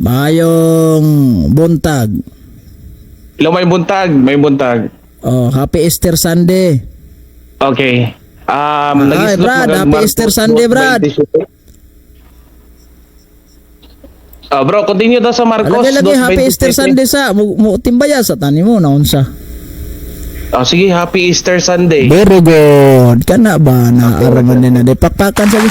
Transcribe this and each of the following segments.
Maayong buntag. Hello, may buntag, may buntag. Oh, happy Easter Sunday. Okay. Ay, Nagislot Brad, magag happy Marcos Easter Sunday, Brad. 2:27. Ah, bro, continue ta sa Marcos Lagi lagi happy 2:27. Easter Sunday sa mo, mo timbaya sa tani mo naunsa. Ah, sige, happy Easter Sunday. Very good. Kana ba na araman ni na di pakpakan sa Ah,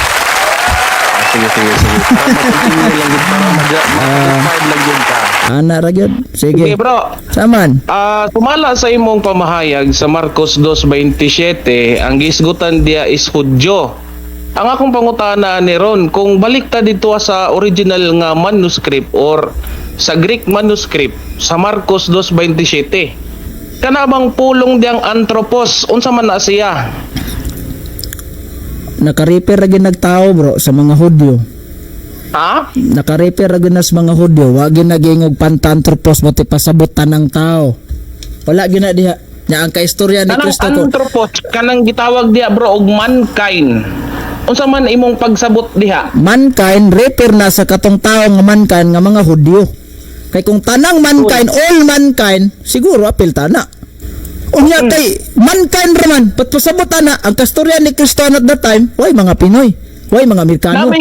sige, sige, sige. Para ma-continue lang yun, para ma-qualified lang yun ka. Ana ra gyud. Sige, Sige. bro. Saman. Ah, sumala sa imong pamahayag sa Marcos 2:27, ang gisgutan diya is Hudyo. Ang akong pangutana ni ron, kung balik ta dito sa original nga manuscript or sa Greek manuscript sa Marcos 2:27. Kana bang pulong diyang anthropos, unsa man na siya? Naka-refer ra gyud nagtao, bro, sa mga Hudyo. Ha? Naka-refer ra gyud na sa mga Hudyo. Wa gyud nagingog pantantropos mo ti pasabot tanang tao. Wala gyud na diha. Nya ang kaistorya ni Kanang Kristo ko. anthropos, kanang gitawag diya, bro, og mankind. Unsa man imong pagsabot diha? Mankind refer na sa katong tao nga mankind nga mga Hudyo. Kay kung tanang mankind, all mankind, siguro apil tana. Unya kay mankind raman, pat pasabot ana ang kastorya ni Kristo at that time, way mga Pinoy, way mga Amerikano.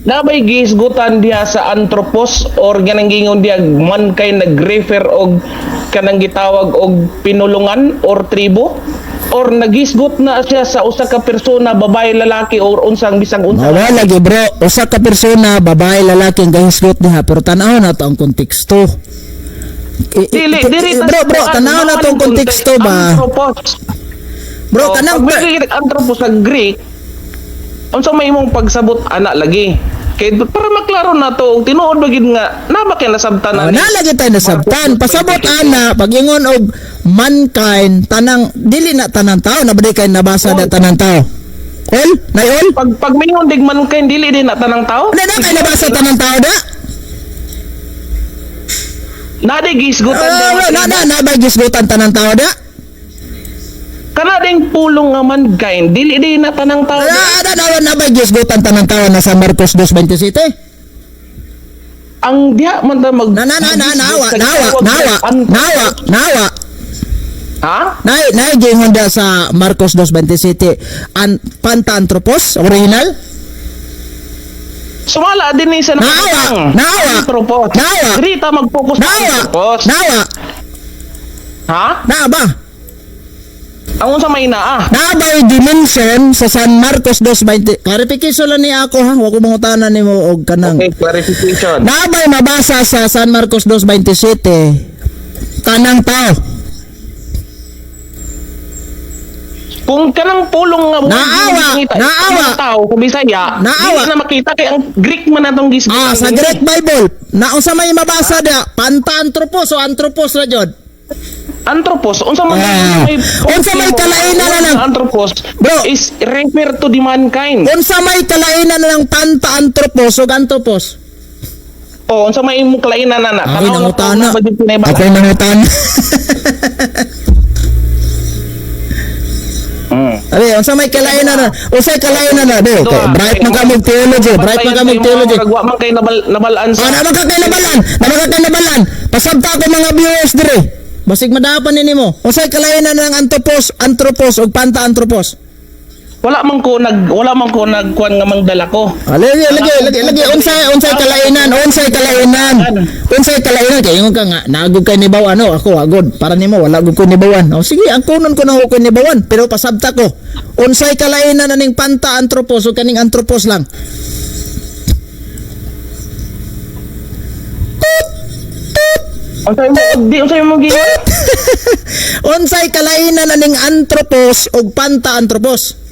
Nabay gisgutan diha sa anthropos or ganang gingon diha mankind nag-refer og kanang gitawag og pinulungan or tribo or nagisgot na siya sa usa ka persona, babae, lalaki, or unsang bisang unsa? Mawala lagi, bro, usa ka persona, babae, lalaki ang gahisgot diha, pero tan-aw na to ang konteksto. Dili diri ta Bro, bro, sa tan-aw na to ang konteksto ba? Anthropos. Bro, So, kanang pag may anthropos sa Greek, unsa may imong pagsabot ana lagi? Kay para maklaro na to, tinuod ba gid nga na ba kay nasabtan Oh, na ni? nalagi tayo nasabtan. Pasabot ana, pag-ingon og mankind, tanang dili na tanang tao, na ba di kay nabasa na tanang tao? All? Nay all? Pag mingon dig mankind, dili din na tanang tao. Na na kay nabasa tanang tao da? Na di gisgutan Oh, din. na na na ba gisgutan tanang tao da? Kana ding pulong nga mankind, dili din na tanang tao. Na na na na ba gisgutan tanang tao na sa Marcos 2:27? Ang diha man ta mag Na na na na nawa nawa nawa nawa nawa. Ha? Nay nay gingon da sa Marcos 2:27 an panta-anthropos original? Sumala din ni sa Naawa! nakatang. Naawa! Anthropos. Naawa! Dili ta mag-focus sa Nawa anthropos. nawa. Ha? Naa ba? Ang unsa may naa? Naa ba yung dimension sa San Marcos 2:20? Clarification lang ni ako ha, wa ko mangutana nimo og kanang. Okay, clarification. Naa ba mabasa sa San Marcos 2:27 tanang tao? Kung kanang pulong nga Naawa! makita, Naawa! kanang tao sa Bisaya, Naawa! dili na makita kay ang Greek man atong gisgutan. Ah, sa din. Greek Bible, na unsa may mabasa da? Panta-anthropos o anthropos ra jud? Anthropos, unsa man Ah. Unsa may kalainan na lang? Anthropos Bro. is refer to the mankind. Unsa may kalainan na ng panta-anthropos o anthropos? Oh, unsa may imong kalainan na na? Ay, Tanaw na nangutana. to, ba jud pinay- Ako'y nangutana. Abi, unsa may kalainan na? Unsa kalainan na? Di, okay. Bright man ka mag theology, bright man ka mag theology. Wa man kay nabalaan sa Oh, naman ka kay nabalan, naman ka kay nabalan. Pasabta ako mga viewers dire. Basig madapan ni nimo. Unsay kalainan ng anthropos, anthropos ug panta-anthropos? Wala man ko nagkuan nga mangdala ko. Ah, lagi, lagi, lagi, lagi. Unsay, unsay kalainan, unsay kalainan. Unsay kalainan kay ingon ka nga naagog kay nibaw ano, ako agod. Para nimo wala gud ko nibawan. Oh, sige, ang kunon ko na ko nibawan, pero pasabta ko. Unsay kalainan aning panta-anthropos ug kaning anthropos lang? Unsay mo di unsay mo gi Unsay kalainan aning anthropos ug panta-anthropos?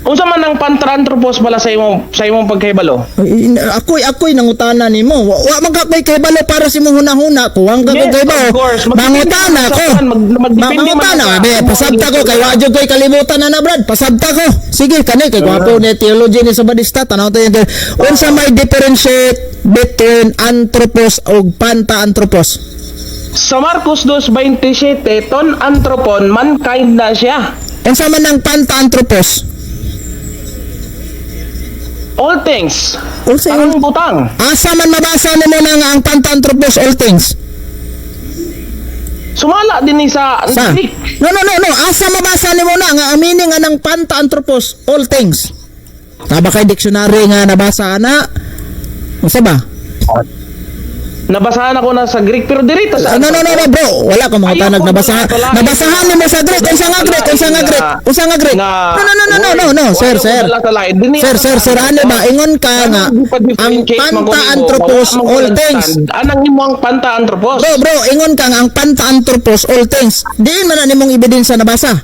Unsa man ang pantrantropos bala sa imong pagkahibalo? Ay, ako'y nangutana nimo. Wa man ka ko'y kahibalo para sa imong hunahuna. Kuwang ka Yes, ko kahibalo. of course. Magdepende Mangutana man sa ko. kuwan, magdepende man Mangutana. sa- Be, pasabta ko kay wa jud ko'y kalibutan na na, Brad. Pasabta ko. Sige, kani kay gwapo ni theology ni sa Badista. Tanaw tayo. Unsa may differentiate between anthropos ug panta-anthropos? Sa Marcos 2:27, ton anthropon, mankind na siya. Unsa man ang panta-anthropos? All things. Unsay Tanang butang. Asa man mabasa nimo na nga ang panta-anthropos all things? Sumala din ni sa Sa? Greek. No, no, no, no. Asa mabasa nimo na nga ang meaning nga ng panta-anthropos all things? Taba kay dictionary nga nabasa ana? Unsa ba? Nabasahan ako na sa Greek pero dirito sa Ah, no, no, no, no, bro. Wala ko mga Ayaw tanag ko nabasahan. dala- Nabasahan nimo sa Greek. Unsa nga Greek? Unsa nga Greek? Unsa nga Greek? Nga No, no, no, no, no, no, no, sir, Ayaw ko sir. dala sa lain. Dini Sir, sir, sir, ano ba? Ingon ka nga ang panta-anthropos all things. Anang imo ang panta-anthropos? Bro, bro, ingon ka nga ang panta-anthropos all things. Diin man na nimong ebidensya nabasa.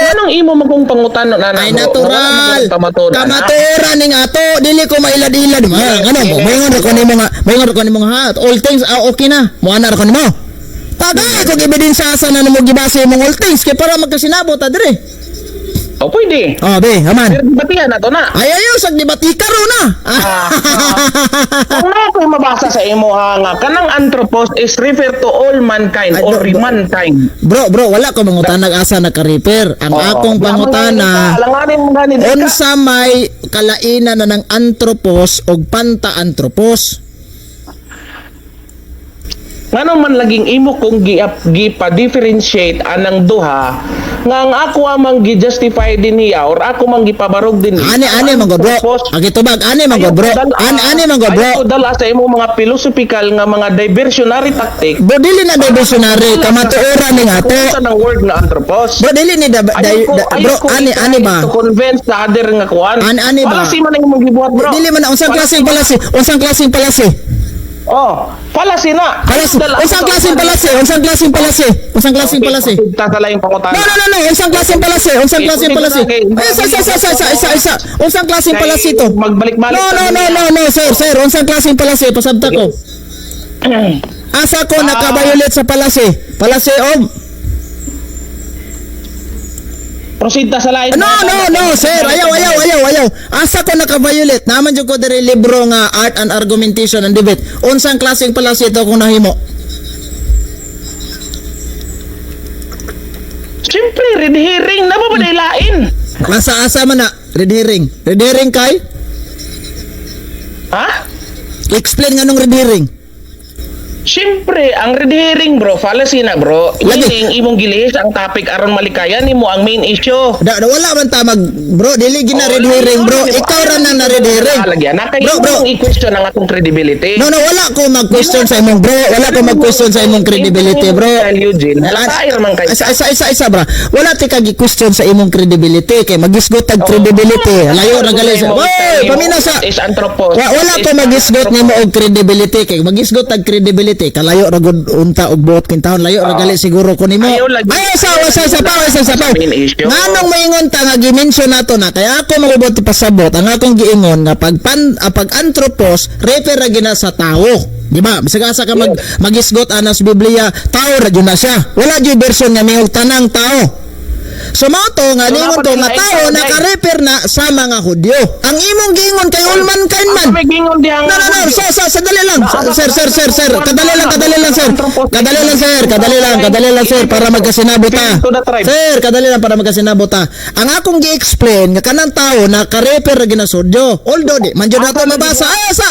Anong imo magong pangutan na Ay natural. Kamaturan. Kamaturan ning ato, dili ko mailad-ilad. Ma, ngano mo? Moingon ra ko nimo nga, moingon ra ko nimo nga ha, all things ah, okay na. Moana ra ko nimo. Tagay kog ebidensya asa na nimo gibase imong all things kay para magkasinabot ta dire. O pwede. Oh, be, aman. Pero batihan na to na. Ay ayaw sag debate karon na. Kung na ako'y mabasa sa imo ha nga kanang anthropos is refer to all mankind Ay, or bro, bro. mankind. Bro, bro, wala ko mangutanag asa naka-repair. Ang akong pangutana, Alanganin mo gani di ka. unsa may kalainan na ng anthropos og panta-anthropos? Ngano man laging imo kung gipa-differentiate anang duha nga ang ako amang gi-justify din niya or ako mang gipabarog din niya. Ani ani man gud, bro. Anthropos, Agi tubag ani man gud, bro. Ani ani man gud, bro. Ayaw ko dala sa imong mga philosophical nga mga diversionary tactic. Bro, dili na diversionary, kamatuoran ning ato. Kung sa ng word nga anthropos. Bro, dili ni da, da, Ayaw ko, da, ayaw bro, ko ani i-try ani ba? To convince the other nga kuan. Ani ani ba? Palasi man ang imong gibuhat, bro. Dili man na unsang klaseng palasi, unsang klaseng palasi. Oh, palasi na. Palasi, Ayaw dala unsang sa klaseng palasi, unsang klaseng palasi, unsang klaseng palasi. Tatala yung pangutana. No, no, no, no, unsang klaseng palasi, unsang klaseng palasi. Ay, isa, isa, isa, isa, isa, isa, isa. Unsang klaseng palasi to? Magbalik-balik. No, no, no, no, no, sir, sir, unsang klaseng palasi, pasabta ko. Asa ko nakabayolet sa palasi? Palasi og Proceed ta sa lain. No, no, no, sir. Ayaw, ayaw, ayaw, ayaw. Asa ko naka-violate? Naman jud ko diri libro nga Art and Argumentation and Debate. Unsang klaseng palasi ito kung nahimo? Siyempre, red herring. Na ba ba lain? Asa asa man na red herring. Red herring kay? Ha? Explain nga nung red herring. Siyempre, ang red herring, bro, fallacy na, bro. Lagi. Meaning, imong gilihis ang topic aron malikayan nimo ang main issue. Da, da wala man ta mag bro, dili gina red herring, bro. Ikaw ra nang na red herring. Lagyan na kay Bro, bro. imong i-question ang atong credibility. No, no, wala ko mag-question sa imong bro. Wala ko mag-question sa imong credibility, bro. Eugene, halata man kay. Isa, isa, isa, isa, bro. Wala ti kag question sa imong credibility kay magisgot tag credibility. Layo ra gali sa. Oy, pamina sa Is anthropos. Wala ko magisgot nimo og credibility kay magisgot tag credibility kalayo ra gud unta og buot kintahon layo ra gali siguro ko nimo. Ayaw lagi. Ay, isa, isa, isa pa, isa, isa pa. Main issue. Nganong maingon ta nga gi-mention nato na kaya ako magubot pasabot ang akong giingon nga pag pan, pag anthropos refer ra gina sa tao. Di ba? Bisag asa ka magisgot anas Biblia, tao ra jud na siya. Wala jud version nga mingog tanang tao. So mao to nga So, ningon to dapat nga nila tao ikaw, naka-refer na sa mga Hudyo. Ang imong giingon kay all mankind man. May gingon diha No, no, no. So, so, sandali lang. Sir, sir, sir, sir. Kadali lang, kadali lang, sir. Kadali lang, sir. Kadali lang, kadali lang, sir. Para magkasinabot ta. Sir, kadali lang para magkasinabot ta. Ang akong gi-explain nga kanang tao na ka-refer ra ginasudyo. Although di man jud nato mabasa. Ay, sa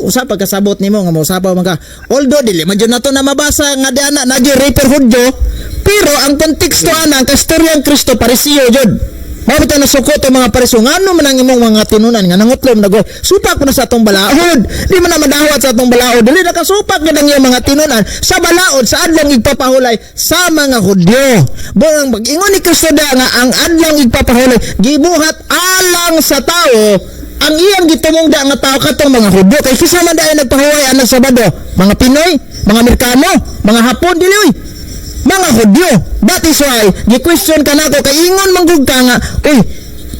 usa pagkasabot nimo nga mausapaw man ka. Although dili man jud nato na mabasa nga di ana na jud refer Hudyo, pero ang konteksto ana ang kastoryang Kristo parisiyo jud. Mao bitaw nasuko to mga pareso ngano man ang imong mga tinunan nga nangutlom nago supak mo na sa atong balaod, di man na madawat sa atong balaod, dili nakasupak gid ang iyong mga tinunan sa balaod sa adlong igpapahulay sa mga Hudyo. Buang pag-ingon ni Kristo da nga ang adlong igpapahulay gibuhat alang sa tao, ang iyang gitumong da nga tao katong mga Hudyo kay kinsa man dayon nagpahuway anang Sabado? Mga Pinoy, mga Amerikano, mga Hapon, dili oy, mga Hudyo. That is why gi-question ka nako kay ingon man gud ka nga, uy,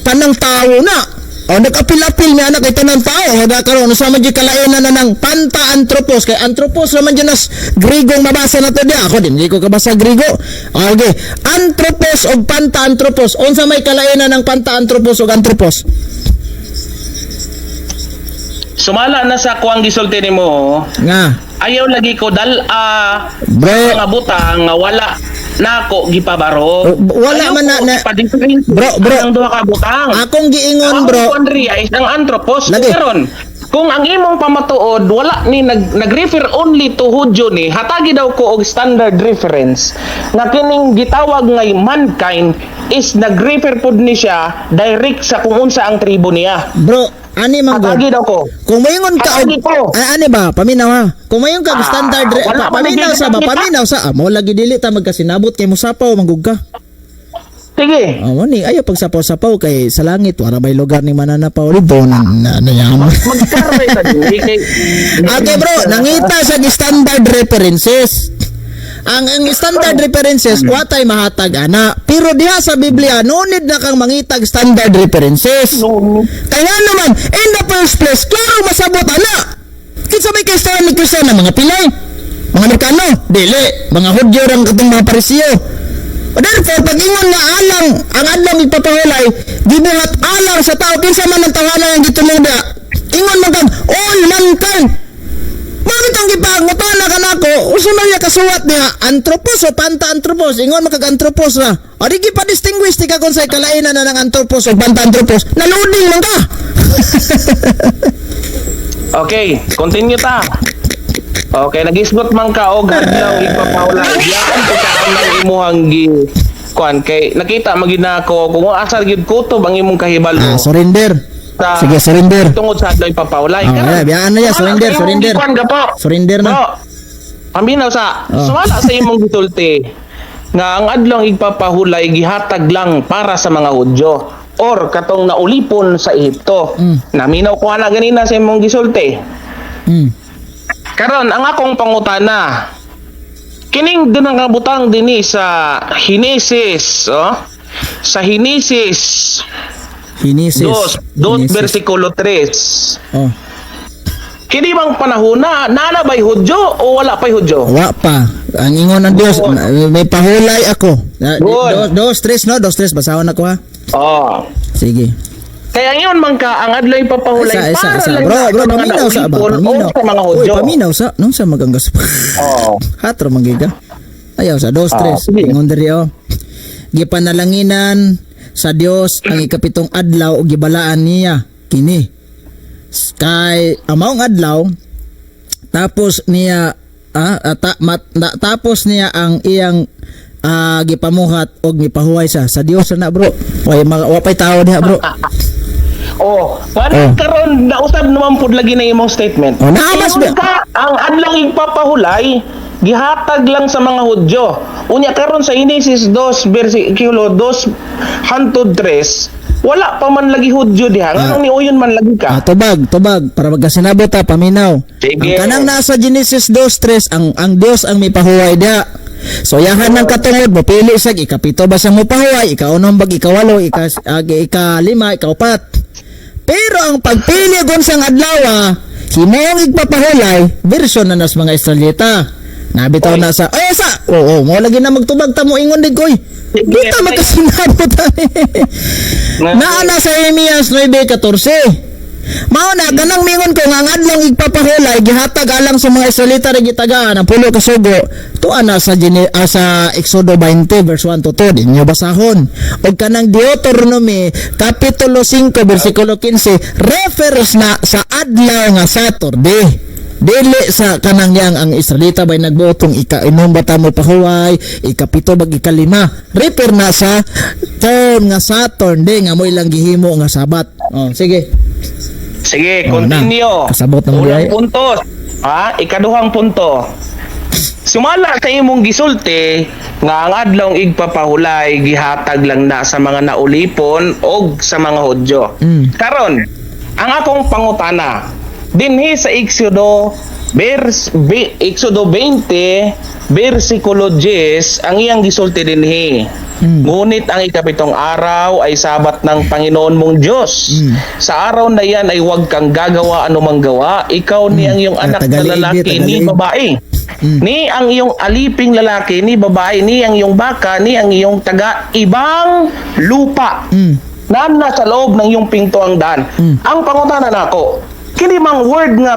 tanang tao na. O nag-apil-apil mi anak kay tanang tao. O da karon usa man jud kalainan na ng panta-anthropos kay anthropos ra man jud nas Grigong mabasa na to diya. Ako din, di ko kabasa Grigo. Okay. Anthropos og panta-anthropos. Unsa may kalainan ng panta-anthropos og anthropos? Sumala na sa kuang gisulti nimo. Nga. Ayaw lagi ko dal-a Bro. mga butang nga wala nako gipabaro. Oh, wala Ayaw man ko na- ipa-differentiate Bro, bro. ang duha ka butang. Akong giingon, Ang bro. kuan riya is ang anthropos. Lagi. Karon, kung ang imong pamatuod wala ni nag-refer only to Hudyo ni, hatagi daw ko og standard reference nga kining gitawag ngay mankind is nag-refer pud ni siya direct sa kung unsa ang tribo niya. Bro, ani man gud. Hatagi daw ko. Kung moingon ka og Hatagi ko. ay, ani ba, paminaw ha. Kung moingon ka og Ah, standard wala pa paminaw nagiging sa ba, nakita. paminaw sa mo lagi dili ta magkasinabot kay mosapaw manggug ka. Sige. Oh, mo ni ayo pagsapaw-sapaw kay sa langit wala bay lugar ni mananapaw dito na na, na. Magkarmay ta dili kay Okay, bro, nangita sa standard references. Ang standard references wa tay mahatag ana. Pero diha sa Biblia no need na kang mangitag standard references. No. Kaya naman, in the first place, klaro masabot ana. Kinsa may kaistorya ni Kristo na mga Pilay? Mga Amerikano? Dili. Mga Hudyo rang katong mga Pariseo. Therefore, pag ingon nga alang, ang adlaw ipapahulay, gibuhat alang sa tao, kinsa man ang tawanan ang gitumuda. Ingon man kag, all mankind. Bakit ang gipangutana ka nako? Uso na niya kasuwat niya, anthropos o panta-anthropos. Ingon man kag anthropos ra. O di pa-distinguish ti ka kung sa kalainan na ng anthropos o panta-anthropos. Naluding man ka. Okay, continue ta. Okay, nagisgot man ka og adlaw ipapahulay. Biyaan ko sa kanang imuhang gi kuan kay nakita magid na ako kung asa gyud kutob ang imong kahibalo. Ah, surrender. Sige, surrender. Tungod sa adlaw ipapahulay. Ah, wala, biyaan na yan. Surrender, Sumala sa imong surrender. gikuan ka po. Surrender na. Bro, paminaw sa Oh. sumala sa imong gisulti nga ang adlaw igpapahulay gihatag lang para sa mga Hudyo or katong naulipon sa Ehipto. Naminaw ko na ganina sa imong gisulti. Karon ang akong pangutana, kining dunang kabutang dinhi sa Henesis, oh. Sa Henesis Hinesis. 2, 2 Hinesis. versikulo 3. Oh, Kini bang panahon na naa ba'y Hudyo o wala pa'y Hudyo? wa pa. Ang ingon ng Dios, Good. may pahulay ako. Ah, Good. Dos, dos, tres, no? Dos, tres. Basahon ako ha. Oh. Sige. Kaya ngayon man ka ang adlaw ipapahulay Isa, isa, para isa. lang Bro, na bro, sa mga paminaw sa ba? naulipon o Paminaw. sa mga Uy, Hudyo. paminaw sa. Nung sa maganggas. Oh. Hatro magiga. Ayaw sa dos, Ah, tres. sige. Ingon diri oh. Gipanalanginan sa Dios ang ikapitong adlaw ug gibalaan niya kini. Kay amaong adlaw tapos niya tapos niya ang iyang gipamuhat og mipahuway sa Dios na, bro. Way mga wa pay tao diha, bro. Oh, paano Oh. karon nausab naman pud lagi na imong statement. Oh, naabas Ingon ba? ka, ang adlaw ipapahulay gihatag lang sa mga Hudyo. Unya karon sa Genesis 2 versikulo 2 hantod 3, wala pa man lagi Hudyo diha. Nganong niuyon man lagi ka? Ah, tubag, tubag para magkasinabot ta paminaw. Sige. Ang kanang nasa Genesis 2:3, ang Dios ang mipahuway diha. So yahan ng katungod mo pili sa ikapito ba siya mo pahuway, ikaunom bag ikawalo, ika-lima, ikaupat. Pero ang pagpili gun sang adlaw, himuong igpapahulay, version na nas mga Israelita. Nabitaw na sa, ay sa, oo, mo lagi na magtubag ta mo ingon din koy. Di ta magkasinabot ta. Naa na sa Jeremias 9:14. Mao na kanang mingon ko nga ang adlong igpapahulay gihatag alang sa mga Israelita ra gitagaan ang pulo ka sugo, tuwa na sa Exodo 20 verse 1 to 2, di niyo basahon. Og kanang Deuteronomy kapitulo 5 bersikulo 15 refers na sa adlaw nga Saturday. Dili sa kanang yang ang Israelita bay nagbuotong ika-inom ba ta mo pahuway, ikapito bag ikalima. Refer na sa term nga Saturn di nga mo ilang gihimo nga Sabat. Oh, sige. Sige, Oh, na. continue. Kasabot na mo Unang diay. punto. Ha? Ikaduhang punto. Sumala sa imong gisulti nga ang adlong igpapahulay gihatag lang na sa mga naulipon og sa mga Hudyo. Karon, ang akong pangutana dinhi sa Exodo 20 versikulo 10 ang iyang gisulti dinhi. Ngunit ang ikapitong araw ay Sabat ng Panginoon mong Diyos. Sa araw na yan ay huwag kang gagawa anumang gawa. Ikaw ni ang iyong anak na Tagaliid, lalaki ni tagaliid. babae. Ni ang iyong aliping lalaki ni babae, ni ang iyong baka, ni ang iyong taga ibang lupa. Na nasa loob ng iyong pinto ang daan. Ang pangutana nako, kini mang word nga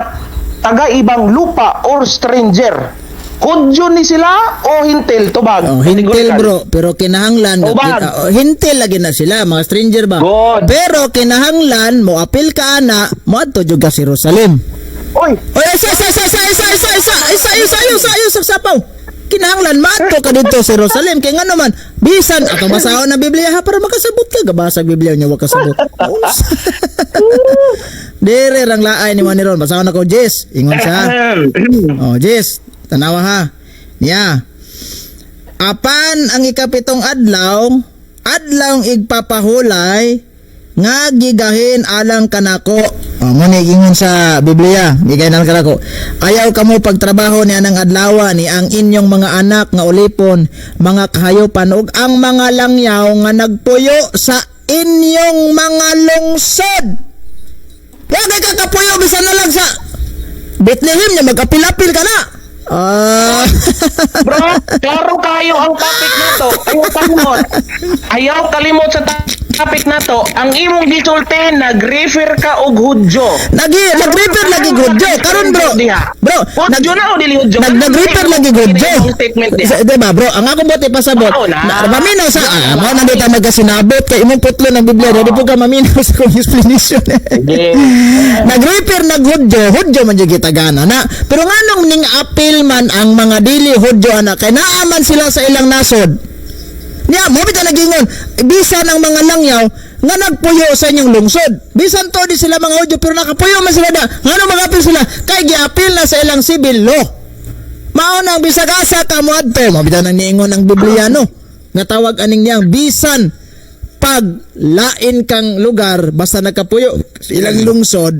taga-ibang lupa or stranger. Hudyo ni sila o hintil, tubag? Oh, hintil, Categorical. bro, pero kinahanglan Oh, bag. oh, hintil lagi na sila, mga stranger ba? Good. Pero kinahanglan mo apil ka ana, moadto jud ka sa Jerusalem. Oy, Oy, isa isa isa isa isa isa isa isa isa isa isa sapaw. Kinahanglan maadto ka didto sa Jerusalem kay ngano man bisan ato basahon ang Biblia ha, para makasabot ka, gabasa ang Biblia nya wa kasabot. Unsa? Dire rang laay ni Maniron, basahon ako Jess. Ingon siya. Oh, Jess, tanawa ha. Niya. Apan ang ikapitong adlaw, adlaw igpapahulay nga gigahin alang kanako. Oh, mo ni ingon sa Biblia, gigahin alang kanako. Ayaw kamo pagtrabaho ni anang adlawa ni ang inyong mga anak nga ulipon, mga kahayopan ug ang mga langyaw nga nagpuyo sa inyong mga lungsod. Wa kay kakapuyo bisan na lang sa Bethlehem niya, magapil-apil ka na. Ah, Bro, klaro kayo ang topic na to. Ayaw kalimot. Ayaw kalimot sa topic na to. Ang imong gisulti, nag-refer ka og Hudyo. Nag-refer lagi Hudyo. Karon, bro. Bro, Hudyo na o dili Hudyo? Nag-refer lagi Hudyo. Imong statement diha. Di ba, bro? Ang akong bote pasabot. Mao na. Na, maminaw sa mao na dito magkasinabot kay imong putlo ng Biblia. Di po ka maminaw sa akong explanation. Sige. Nag-refer nag Hudyo, Hudyo man jud kita gana na. Pero nganong ning apil man ang mga dili Hudyo ana kay naa man sila sa ilang nasod. Niya, mo bitaw nagingon, bisan ang mga langyaw nga nagpuyo sa inyong lungsod. Bisan to di sila mga Hudyo pero nakapuyo man sila da. Ngano mga-apil sila? Kay giapil na sa ilang civil law. Mao nang bisag asa ka mo adto, mao bitaw nang niingon ang Biblia no. Nga tawag aning niyang bisan pag lain kang lugar basta nakapuyo sa ilang lungsod,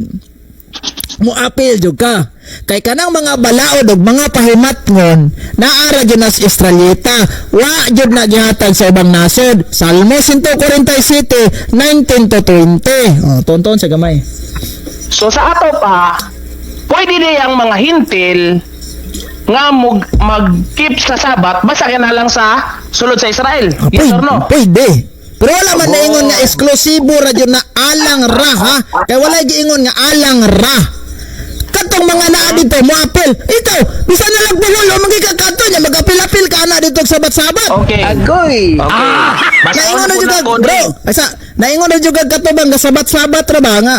moapil jud ka. Kay kanang mga balaod og mga pahimatngon naara jud na sa Israelita, wa jud na gihatag sa ubang nasod. Salmo 147 19 to 20. Oh, tonton sa gamay. So sa ato pa, pwede di ang mga hintil nga mag-keep sa Sabat basta na lang sa sulod sa Israel. Ah, Yes or no? Pwede. Pero wala man naingon nga eksklusibo ra jud na alang ra ha. Kay wala giingon nga alang ra. Katong mga naa dito moapil. Ikaw, bisan na lang buhol o magikakato niya magapil-apil ka na dito sa sabat-sabat. Okay. Agoy! Okay. Basta Naingon na po jud na ka, ko, bro. Asa, naingon na jud ka katubang nga sabat-sabat ra ba nga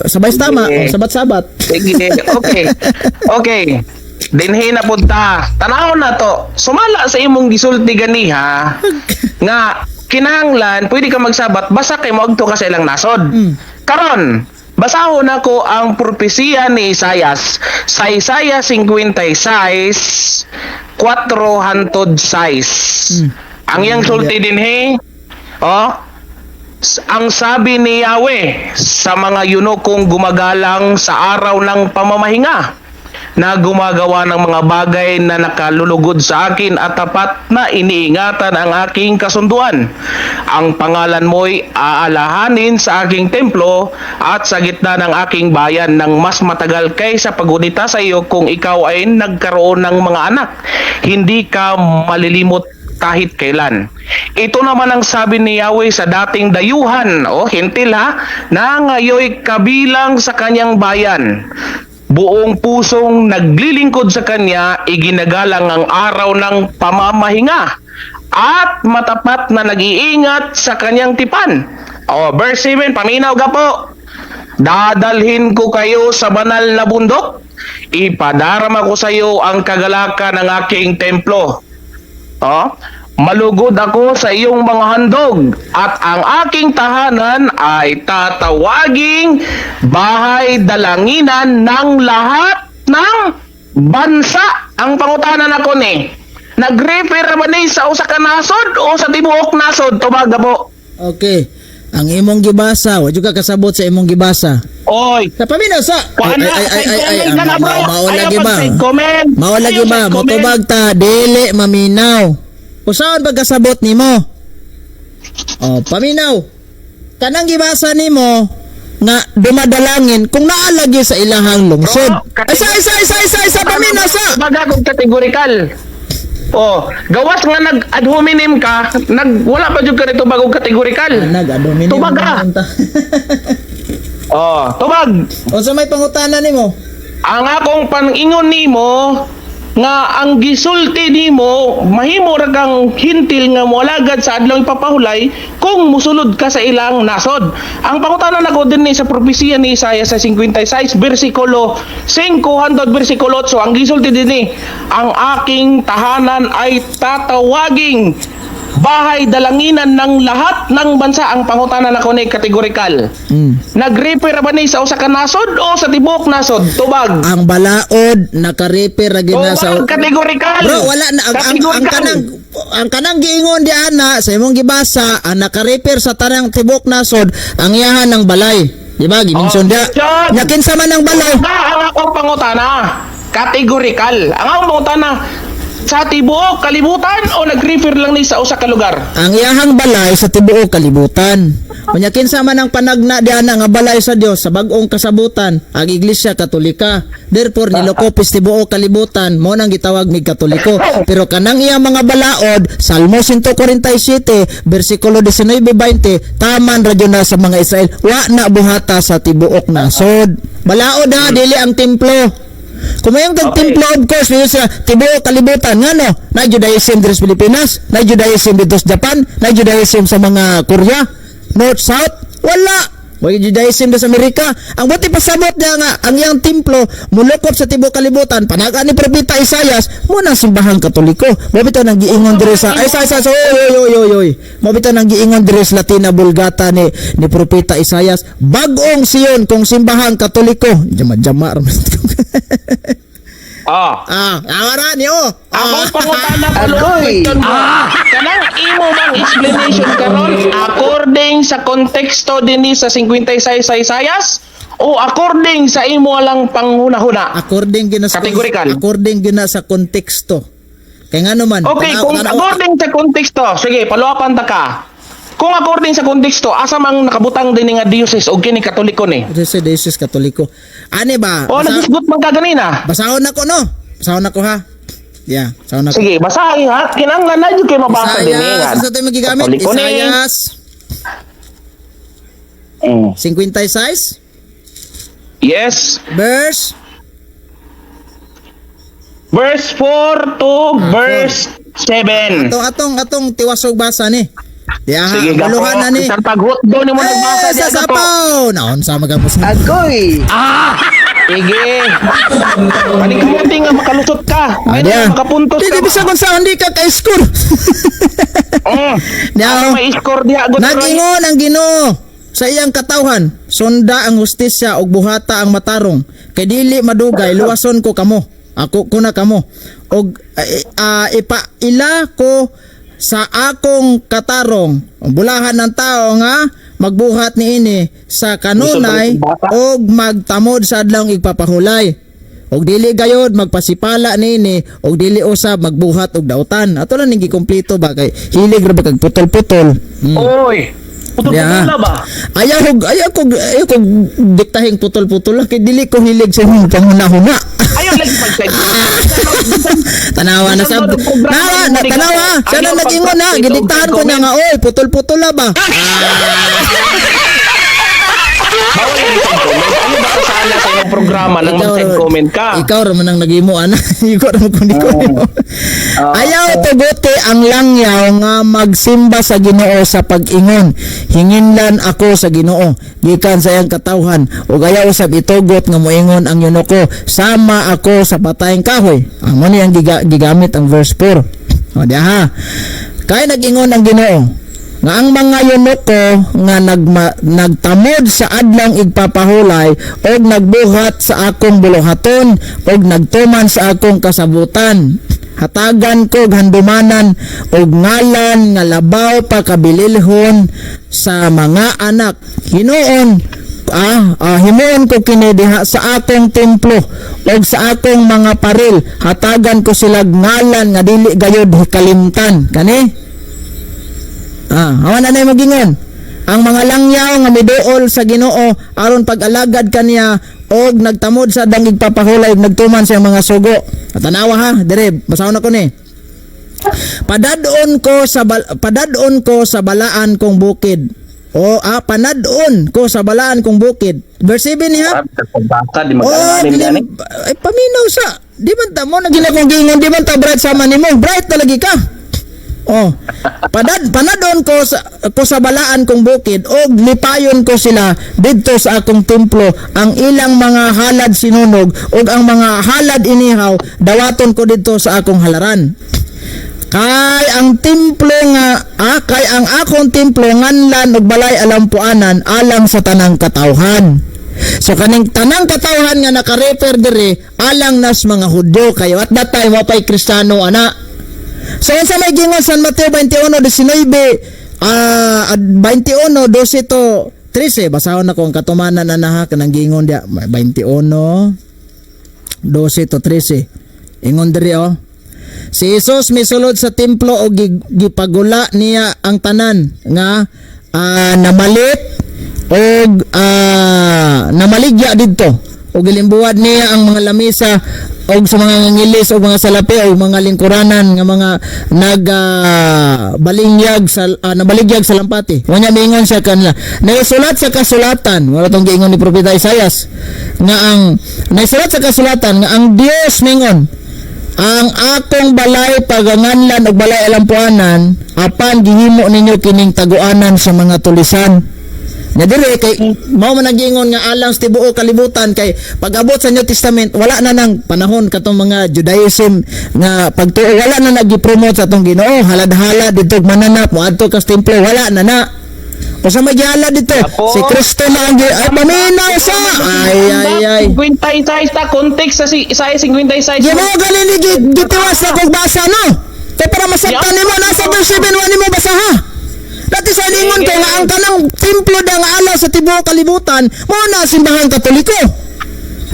sabay tama, Sige. oh, sabat-sabat. Sige, okay. Okay. Dinhi na punta. Tanawon na to. Sumala sa imong gisulti ganiha nga kinahanglan pwede ka magsabat basta kay moagto ka sa ilang nasod. Karon, basahon nako ang propesiya ni Isayas sa Isaiah 56 4 hantod 6. Ang iyang sulti dinhi, oh, ang sabi ni Yahweh sa mga yunukong gumagalang sa araw ng pamamahinga na gumagawa ng mga bagay na nakalulugod sa akin at tapat na iniingatan ang aking kasunduan. Ang pangalan mo'y aalahanin sa aking templo at sa gitna ng aking bayan ng mas matagal kaysa pagunita sa iyo kung ikaw ay nagkaroon ng mga anak. Hindi ka malilimot kahit kailan. Ito naman ang sabi ni Yahweh sa dating dayuhan, o hintil ha, na ngayoy kabilang sa kanyang bayan. Buong pusong naglilingkod sa kanya, iginagalang ang araw ng pamamahinga at matapat na nag-iingat sa kanyang tipan. O, verse 7, paminaw ka po. Dadalhin ko kayo sa banal na bundok. Ipadarama ko sa iyo ang kagalakan ng aking templo. Oh, malugod ako sa iyong mga handog at ang aking tahanan ay tatawaging bahay dalanginan ng lahat ng bansa. Ang pangutanan ako ni, nag-refer ba ni sa usa ka nasod o sa tibuok nasod? Tubaga po. Okay. Ang imong gibasa, wa jud ka kasabot sa imong gibasa. Oy, Sa paminaw sa Kuha na, ay ay ay ay, side comment ka na, bro. mao Ayaw lagi ba? pag-side comment. Mao lagi Ayaw ba? side comment. Motubag ta dili maminaw. Usaon pagkasabot nimo? Oh, paminaw. Kanang gibasa nimo nga dumadalangin kung naalagi sa ilahang lungsod. Bro, Isa isa isa isa isa paminaw sa. Baga kung categorical. Oh, gawas nga nag ad hominem ka, nag wala pa jud ka nito bagong categorical. Nag adominim. Tubag ka. Oh, tubag. Unsa may pangutana nimo? Ang akong pangingon nimo nga ang gisulti nimo mahimo ra kang hintil nga moalagad sa adlaw ipapahulay kung musulod ka sa ilang nasod. Ang pangutana nako dinhi sa propesiya ni Isaiah sa 56 bersikulo 5 hangtod bersikulo 8, ang gisulti dinhi, "Ang aking tahanan ay tatawaging bahay dalanginan ng lahat ng bansa." Ang pangutana nako ni kategorikal. Nag-refer ba ni sa usa ka nasod o sa tibuok nasod? Tubag. Ang balaod naka-refer ra gyud na sa Tubag kategorikal. Bro, wala na ang Kategorikal. Kanang giingon di ana sa imong gibasa, ang naka-refer sa tanang tibuok nasod ang iyahan ng balay. Di ba? Gimension Oh, dia. John! Nya kinsa man ang balay? Nga ang akong pangutana, kategorikal. Ang akong pangutana, sa tibuok kalibutan o nag-refer lang ni sa usa ka lugar? Ang iyahang balay sa tibuok kalibutan. Unya kinsa man ang panagna diana nga balay sa Dios sa bag-ong kasabutan, ang Iglesia Katolika. Therefore nilokopis tibuok kalibutan, mo nang gitawag mig Katoliko. Pero kanang iyang mga balaod, Salmo 147 bersikulo 19-20, taman ra jud na sa mga Israel, wa na buhata sa tibuok nasod. Balaod ha, dili ang templo. Kung may ang templo, of course, yun sa tibuok kalibutan, nga no, na Judaism diri sa Pilipinas, na Judaism dito sa Japan, na Judaism sa mga Korea, North, South, wala. Wala Judaism dito sa Amerika. Ang buti pasabot niya nga, ang iyang templo, mulukop sa tibuok kalibutan, panagaan ni Propeta Isayas, mo nang simbahang Katoliko. Mo bitaw nang giingon diri sa, ay, sa, oy, oy, oy, oy, oy. Mo bitaw nang giingon diri sa Latina Vulgata ni Propeta Isayas, "Bag-ong Sion kung simbahang Katoliko." Jama-jama. Ah. Ah, awara niyo. Akong pangutana, follow question mo. Kanang imo bang explanation karon according sa konteksto dinhi sa 56 sa Isayas o according sa imo lang panghuna-huna? According gina sa Categorical. According gina sa konteksto. Kay nga naman, Okay, kung according sa konteksto, sige, paluwapan ta ka. Kung according sa konteksto, asa mang nakabutang din nga diocese o kini Katoliko ni? Diocese, Diocese Katoliko. Ani ba? O nagisgot man ka ganina. Basahon nako no. Basahon nako ha. Yeah, basahon nako. Sige, basahin ha. Kinahanglan na jud kay mabasa din eh nga. Isayas, sa tayo magigamit? Katoliko ni. Isayas 56 verse Verse 4 to verse 7. Atong atong atong tiwasog basa ni. Diya, Sige, gapo. guluhan na ni. Bisan paghutdo ni mo nagbasa Eh, diya sa gapo. sapaw. Naon sa magapos. Agoy! Sige. Panikamuti nga makalusot ka. Ah, Ay, diya. makapuntos Di ka. di bisa kung saan di ka ka-score. Diya, Ako oh. may score diha gud. Nag-ingon ang Ginoo sa iyang katawhan, "Sunda ang hustisya ug buhata ang matarong. Kay dili madugay luwason ko kamo. Ako ko na kamo. Og ipaila ko sa akong katarong ang bulahan ng tao nga magbuhat niini sa kanunay og magtamod sa adlawng igpapahulay. Og dili gayod magpasipala niini og dili usab magbuhat og dautan." Ato lang ning gikumpleto ba kay hilig ra ba kag putol-putol. Oy. Putol-putol na ba? Ayaw kog diktahing putol-putol lah kay dili ko hilig sa imong panghuna-huna. Ayaw lagi pag Tanawa na sab. Nawa na tanawa. Siya na nag-ingon na gidiktahan ko na nga, "Oy, putol-putol la ba?" Bawal yung comment. Ano ba kasala sa imong programa nang mag-send comment ka? Ikaw ra man ang naghimo ana. Ikaw ra man kung di ko. "Ayaw tuguti ang langyaw nga magsimba sa Ginoo sa pag-ingon, 'Hinginlan ako sa Ginoo,' gikan sa iyang katawhan. Ug ayaw usab itugot nga moingon ang yunoko, 'Sama ako sa patayng kahoy.'" Amo ni ang gigamit ang verse 4. O diha ha. "Kay nag-ingon ang Ginoo nga ang mga yunoko nga nagtamod sa adlawng igpapahulay og nagbuhat sa akong buluhaton og nagtuman sa akong kasabutan, hatagan ko og handumanan og ngalan nga labaw pa kabililhon sa mga anak. Hinuon himuon ko kini diha sa akong templo ug sa akong mga paril. Hatagan ko sila ngalan nga dili gayud kalimtan." Kani. Ah, awan na na magingon. "Ang mga langyaw nga miduol sa Ginoo aron pag-alagad kaniya og nagtamod sa dangig papahulay ug nagtuman sa iyang mga sugo." Tanawa ha, dire basahon ako ni. "Padadon ko sa balaan kong bukid." O panadon ko sa balaan kong bukid. Verse 7 niya. Pagbasa di Oh, magkaanim gani. Ay, paminaw sa. Di man ta mo na ginakong gingon, di man ta bright sama nimo. Bright talaga ka. Oh. Panadon ko sa balaan kong bukid og lipayon ko sila didto sa akong templo. Ang ilang mga halad sinunog ug ang mga halad inihaw dawaton ko didto sa akong halaran. Kay ang templo nga kay ang akong templo nganlan og balay alampuanan alang sa tanang katawhan. So kaning tanang katawhan nga naka-refer diri alang nas mga Hudyo, kayo at that time wa pay Kristiyano ana. So unsa may gingon San Mateo 21:19, 21:12 to 13? Basahon nako ang katumanan na naha kanang gingon dia 21:12 to 13. Ingon diri, oh. Si Jesus misulod sa templo og gipagula niya ang tanan nga namalit og namaligya didto, ug gilimbuwad niya ang mga lamisa og sa mga ngangilis og mga salapi og mga lingkuranan nga mga nag balingyag sa nabaligyag sa lampati. Unya miingon siya kanila, "Naisulat sa kasulatan," wala tong giingon ni Propeta Isaias nga ang naisulat sa kasulatan nga ang Dios mingon, "Ang akong balay paganganlan og balay alampuanan, apan gihimo ninyo kining taguanan sa mga tulisan." Nya dire kay mao man ang giingon nga alang sa tibuok kalibutan, kay pag-abot sa New Testament wala na nang panahon katong mga Judaism nga pagtuo, wala na nagi-promote sa atong Ginoo, halad-halad didto, mananap moadto ka sa templo, wala na na. Usa may gihalad dito? Apo. Si Kristo na ang ay, paminaw sa, ay ay ay. 56 ta context sa si Isaiah 56. Ginoo gani ni gitiwas na kog basa, no? Kay para masabtan nimo, nasa verse 7, wa nimo basa ha. Dati sa ingon ko nga ang kanang templo da nga ala sa tibuok kalibutan mao na Simbahang Katoliko.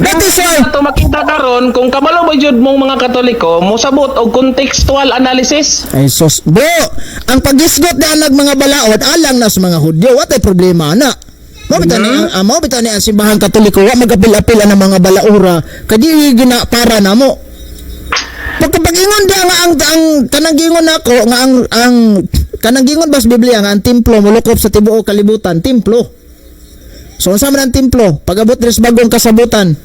That is why Ato makita karon kung kabalo ba jud mong mga Katoliko mosabot og contextual analysis. Ay sos, bro, ang pagisgot na nag mga balaod alang na sa mga Hudyo, what ay problema na? Mao bitaw ni ang Simbahang Katoliko wa magapil-apil ang mga balaura kay di gina para namo. Pagkapagingon dia nga ang kanang gingon nako nga ang kanang gingon bas Biblia nga ang templo molukop sa tibuok kalibutan, templo. So unsa man ang templo? Pag-abot diri sa Bagong Kasabutan,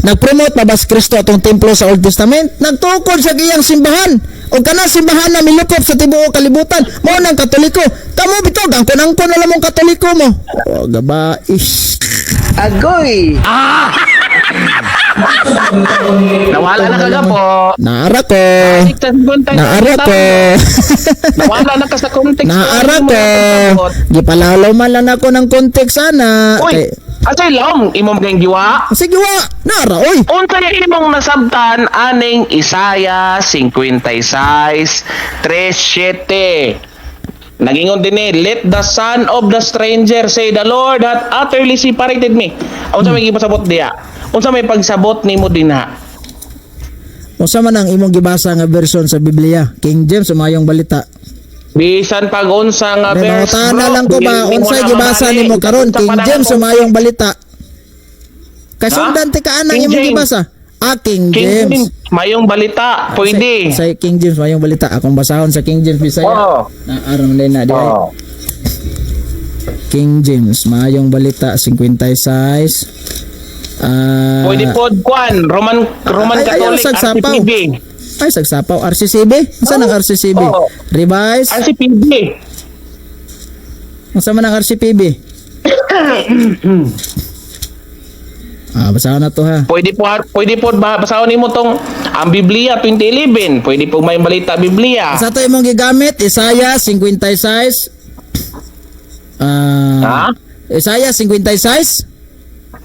nag-promote pa ba si Kristo atong templo sa Old Testament? Nagtukod sa iyang simbahan. O kana simbahan na milukop sa tibuok kalibutan, mao nang Katoliko. Kamo bitog ang kunangkon na lamong Katoliko mo. Oh, gaba ish. Agoy! Nawala na kagapo. Naara ko. Naara ko. Nawala na ka sa context. Naara ko. Gipalalaw man lang ako ng context sana. Uy, Kay, asay long imong kayong giwa. Sige wa, naara oy. Unsa imong nasabtan aning Isaiah 56:37? Nagingon din eh, "Let the son of the stranger say, 'The Lord hath utterly separated me.'" Unsa may gipasabot diya? Unsa may pagsabot nimo dinha? Unsa man ang imong gibasa nga version sa Biblia? King James o Maayong Balita? Bisan pag unsa nga Hindi, verse, mangutana bro, lang ko ba, dili mo unsay na gibasa mamali. nimo karon, Unsa King pa na James o ako? Maayong Balita? Kay Ha? sundan ti ka anang King imong James. gibasa. Ah, King King James. James, Mayong Balita, pwede. Sa King James, Mayong Balita. Akong basahon sa King James Bisaya. Oo. Na aron din na di ay. Oh. King James, Maayong Balita 56. Pwede pod kwan, Roman Ay, ay, Catholic sagsapaw. RCPB. Ay, sagsapaw RCCB. Unsa nang RCCB? Oo. Revise. RCPB. Unsa man ang RCPB? Basahon na to ha. Pwede po ba basahon nimo tong ang Biblia 2011. Pwede po May Balita Biblia. Sa to imong gigamit, Isaiah 56. Ha? Isaiah 56.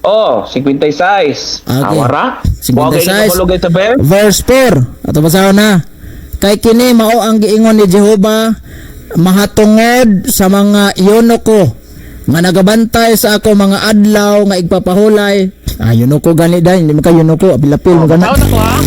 Oh, 56. Okay. Awara? 56. 56. Sa verse? Verse 4. Ato basahon na. "Kay kini mao ang giingon ni Jehova mahatungod sa mga eunuko nga nagabantay sa ako mga adlaw nga igpapahulay." Eunuko gani dai, hindi man ka eunuko, apil-apil mo gani. Tao na ko ha.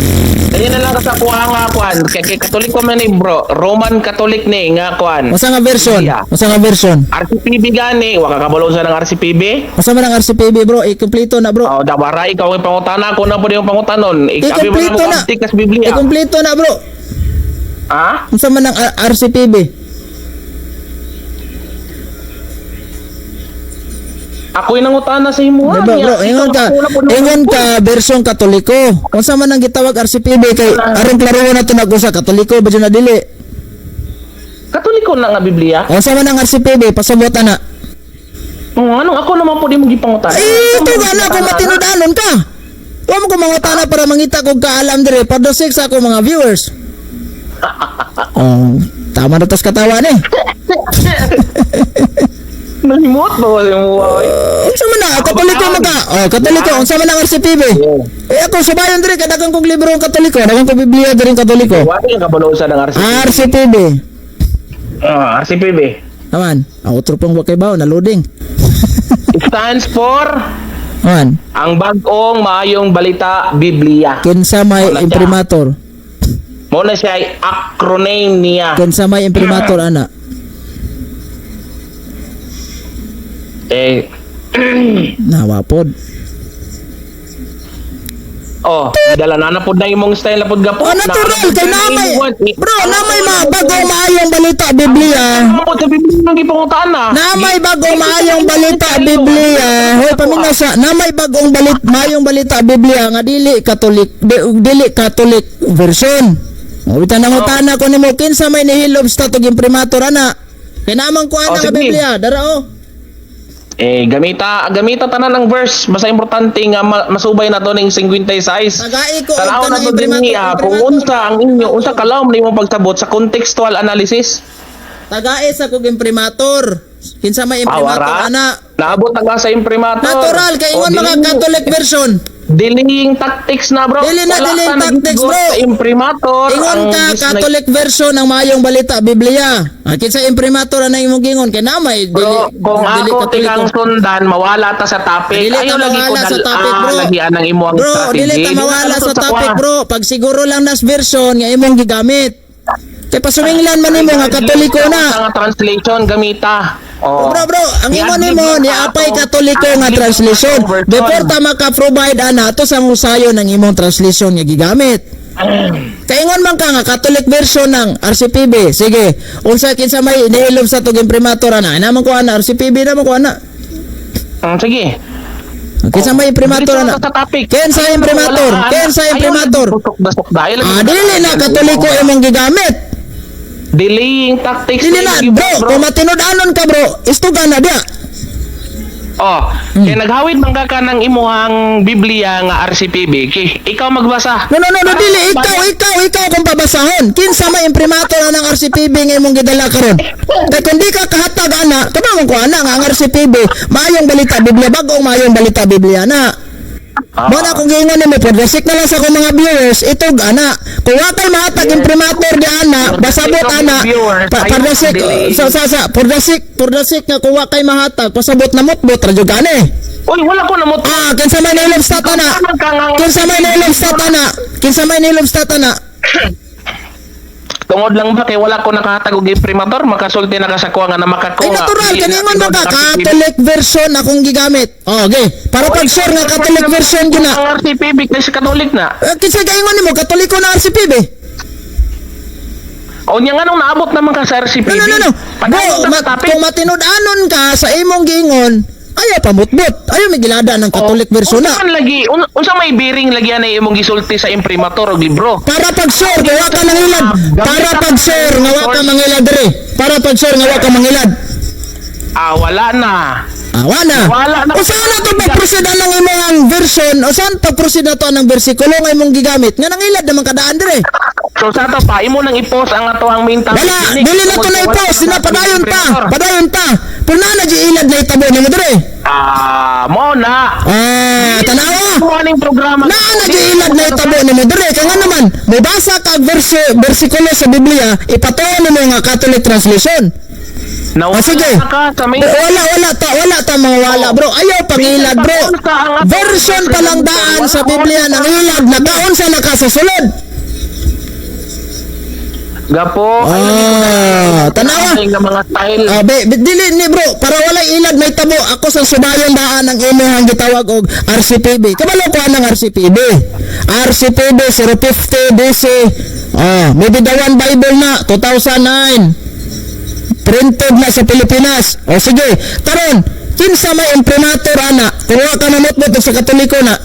Dali na lang ka sa kuha nga kuan. Kay Katoliko man ni, bro. Roman Catholic ni nga kuan. Unsa nga version? Biblia. Unsa nga version? RCPB gani, wa ka kabalo sa ng RCPB? Unsa man ang RCPB, bro? I-kompleto na, bro. Oh, dabara ikaw ang pangutana ko na po yung pangutanon. Ikabi mo na I-kompleto mo na. kas Biblia. I-kompleto na, bro. Ha? Unsa man ang RCPB? Ako'y nangutana sa imo. Diba, bro, ingon ka version Katoliko. Unsa man ang gitawag RCPB kay aron klaro na to nag-usa, Katoliko ba jud na dili? Katoliko na nga Biblia. Unsa man ang RCPB, pasabot na. Oh, anong ako naman po di mo gipangutana? Eh, ito nga na kung matinud-anon ka. Wa mo ko mangutana para mangita kog kaalam dire para sake sa ako mga viewers. Oh, tama na tas katawa ni. Nalimot ba wala mo? Unsa man na Katoliko man ka? Oh, Katoliko, unsa man ang RCPB? Eh ako subayon dire kay daghang kog libro ang Katoliko, daghang kog Biblia dire ang Katoliko. Wala kang kabalo sa ng RCPB. RCPB. Ah, RCPB. Aman, ang otro pong wakay baw na loading. It stands for Aman, ang bag-ong maayong balita Biblia. Kinsa may Wala siya. imprimator? Mo na siya ay acronym niya. Kinsa may imprimator ana? Eh, Nawapod. Oh, dala na na pud na imong style na pud gapo. Oh, natural kay namay. Bro, namay mga bagong maayong balita Biblia. Mo sa Biblia nang gipangutaan na. Namay bagong maayong balita Biblia. Hoy, paminaw sa namay bagong balit maayong balita Biblia nga dili Catholic, dili Catholic version. O bitan nangutana ko nimo kinsa may nihilob sa tog imprimatur ana. Kay naman ko ana Oh, nga sige. Biblia, dara oh. Eh, gamita gamita tanan ang verse, basta importante nga masubay na to ning 56. Tagai ko og Tanaw na tanang to din imprimatur. niya kung Imprimatur. unsa ang inyo, unsa kalawom na imong pagsabot sa contextual analysis. Tagae sa kog imprimatur. Kinsa may imprimatur Awara. ana? Naabot na ka sa imprimatur. Natural kay ingon O, mga Catholic version. Delaying tactics na, bro. Dili na Wala delaying ka tactics, nagigos bro. sa imprimator. Ingon ang ka Catholic version ang maayong balita Biblia. Ah, kinsa imprimatur ana imong gingon kay namay dili Bro, kung dili ako Katoliko. tikang sundan, mawala ta sa topic. Dili ta Ayaw lagi ko mawala sa topic, bro. Lagi anang imo ang Bro, strategy. dili ta Dili mawala na sa lusot topic, kuha. bro. Pag siguro lang nas version nga imong gigamit. Kay pasuminglan man nimo nga Katoliko na. Sa nga translation gamita. Oh. Bro, bro, ang imo Ni-adlib nimo lang ni ka apay ato. Katoliko nga Adlib lang translation. ka atong version. Before ta maka-provide ana to sa husayon ang imong translation nga gigamit. Kaingon man ka nga Catholic version ng RCPB. Sige, unsa kinsa may nihilob sa tug imprimatur ana? Naman ko ana RCPB naman ko ana. Sige. Kinsa may imprimatur Diretso ana? na sa topic. Kinsa Ayaw na imprimatur? wala, ana. Kinsa Ayaw imprimatur? na tusok-dasok dahil. Ah, dili na Katoliko imong gigamit. Delaying tactics Dili na, imong bro, kung matinud-anon ka, bro, istuga na diya. Oh, kaya naghawid man ka ng imuhang Biblia nga RCPB, kay ikaw magbasa. No, no, no, no, dili ikaw, ikaw, ikaw kung pabasahon. Kinsa may imprimatur na ng RCPB nga imong gidala karon. Kay kung di ka kahatag ana, kabangong ko ana nga ang RCPB, maayong balita Biblia, bagong maayong balita Biblia na. Mo na kung giingon nimo, pag-resik na lang sa akong mga viewers, itog ana. Kung wa kay mahatag imprimatur di ana, pasabot ana. Pa, for the sake, sa, for the sake nga kung wa kay mahatag, pasabot na mutbot ra jud gani. Uy, wala ko namot. Ah, kinsa may nilom stat ana? Kinsa may nilom stat ana? Kinsa may nilom stat ana? Tungod lang ba kay wala ko nakahatag og imprimatur, makasulti na ka sa kuha nga na makakuha. Ay natural, Dili na kaningon man ka tinuod ang RCPB. Catholic version akong gigamit. Oh, okay. Para pag sure nga Catholic version gyud na. Ang RCPB kasi Catholic na. Eh, kinsa kaingon nimo Katoliko na RCPB? O nya nganong naabot naman ka sa RCPB? No, no, no, no. Bro, Padayon ta sa topic. kung matinud-anon ka sa imong giingon, ayaw pamutbot. Ayaw may gilada ng Catholic version Unsa na. man lagi, unsa may bearing lagi na imong gisulti sa imprimatur og libro? Para pag sure nga wa ka mangilad. Para pag sure nga wa ka mangilad dere. Para pag sure nga wa ka mangilad. Ah, wala na. Ah, wala. Wala na. O saan na to pag-proceed ang imong version? O saan pag-proceed na to ang bersikulo nga imong gigamit? Nga nangilad naman kadaan dire. So sa to pa imo nang i-post ang ato ang main topic. Wala, dili na to na i-post, sina padayon ta, padayon ta. Pero naa na di ilad na itabo nimo dire. Ah, mo na. Ah, tanawa. Mo aning programa. Naa na di ilad na itabo nimo dire. Kaya nga naman, mobasa ka og bersikulo sa Biblia, ipatuo nimo nga Catholic translation. Na Ah, sige. ka sa main Eh, wala, wala ta, wala ta mga wala, bro. Ayaw pangilad, bro. Version pa lang daan sa Biblia ng ilad na kaon sa nakasasulod. Gapo. Ah, tanawa. Nga mga style. Ah, be, dili ni bro, para walay ilad may tabo ako sa subayon daan ang imong gitawag og RCPB. Kabalo ko ang RCPB. RCPB 050 DC. Ah, maybe the one Bible na 2009. Printed na sa Pilipinas. O sige, karon Kinsa may imprimatur ana? Kung wa ka mamutmot og sa Katoliko na.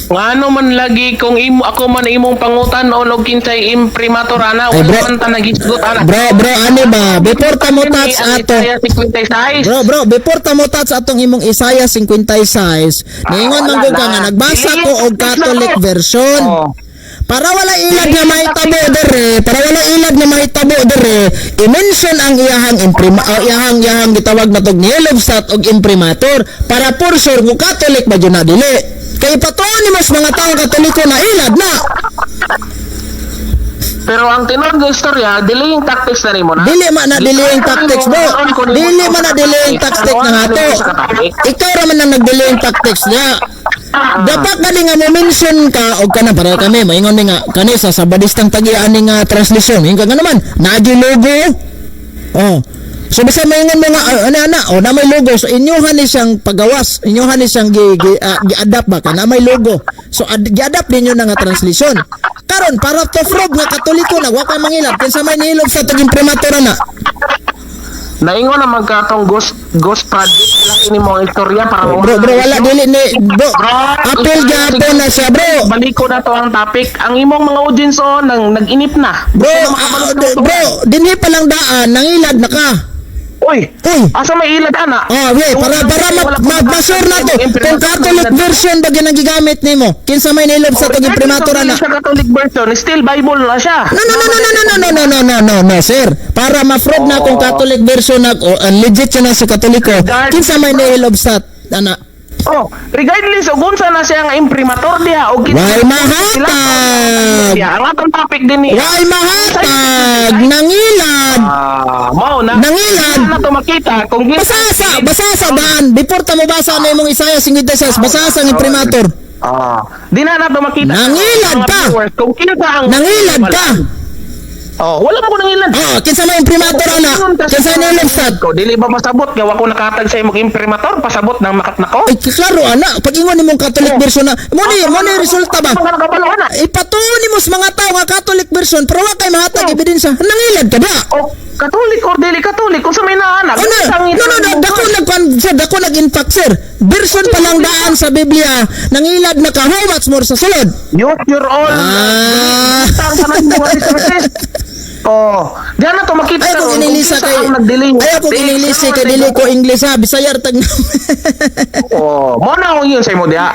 Ngano man lagi kung imo ako man imong pangutan o og kinsay imprimatur ana, Ay, wala bro. man ta nagisgot ana. Bro, bro, ano ba? Before ta mo touch Ang ato. Isaiah 56. Bro, bro, before ta mo touch atong imong Isaiah 56, niingon man wala gud ka na. nga nagbasa Dili ko og yung tactics na Catholic to. version. Oh. Para wala ilag na mahitabo dere, para wala ilag na mahitabo dere, i-mention ang iyahang imprima o iyahang gitawag na tog Nihilobstat og imprimatur para for sure kung Catholic ba jud na dili. Kay ipatuon nimo sa mga tao Katoliko na ilad na. Pero ang tinuod nga istorya, dili yung tactics na nimo na. Dili man na dili yung tactics, bro. Dili man na dili yung tactics na nga to. Ikaw ra man ang nagdili yung tactics niya. Dapat kani nga mo mention ka og kana para kami maingon ni nga kani sa Sabadistang tagian ni nga translation. Ingon ka nga naman, naa logo. Oh. So basta maingon mo nga ah, ana ana oh na may logo, so inyuhan ni siyang pagawas, inyuhan ni siyang gi-adapt ba ka na may logo. So gi-adapt ninyo na nga translation. Karon para to prove nga Katoliko na wa kay mangilad kinsa may nihilom sa taging imprimatur na. Naingon na magkatong ghost ghost project lang ini mo ang istorya para Bro, bro, wala dili ni bro. Appeal gihapon na siya, bro. Balik ko na to ang topic. Ang imong mga audience oh, nang nag-inip na. Bro, ah, bro, dinhi pa lang daan, nangilad na ka. Uy, Uy. Asa may ilad ana? Ah, wait, para ma-sure na to. Kung Catholic version ba ginang gigamit nimo? Kinsa may nilog sa tog imprimatur na? Sa Catholic version, still Bible na siya. No, no, no, no, no, no, no, no, no, no, no, no, sir. Para ma-fraud na kung Catholic version na o legit siya na sa Katoliko. Kinsa may nilog sa ana? Oh, regardless og unsa na siya nga imprimatur diha og Way mahatag! Diha, ang atong topic din ni. Way mahatag! Nangilad! Ah, mao na. Nangilad! Wala na to makita kung Basa basa sa daan. Before ta mo basa na imong Isaiah 56, basa sa ang imprimatur. Ah, di na na to makita. Nangilad Mga ka! viewers, kung kinsa ang Nangilad ka! Oh, wala mo ko nangilad. Ah, kinsa may imprimatur ana? Kinsa ni Lobstat? Ko dili ba pasabot nga wa ko nakatag sa imong imprimatur, pasabot nang makatnako. Ay, klaro ana, pag ingon nimong Catholic version na, mo ni resulta ba? Mga nakabalo ana. Ipatuon nimo sa mga tao nga Catholic version pero wa kay mahatag ebidensya. Nangilad ka ba? O Katolik or dili Katolik kung sa may naanak. Ano? No, no, no, dako nag sir, dako nag impact, sir. Version pa lang daan sa Biblia, nangilad na ka, how much more sa sulod? Use your own. Ah. Tang sa mga resources. Oh, diyan na to makita Ayaw kong karon kung inilisa kinsa kay ang nagdili. Ayaw kong inilisi kay dili ko English ha, Bisaya tag. Oh, mo na akong yun sa imo diha.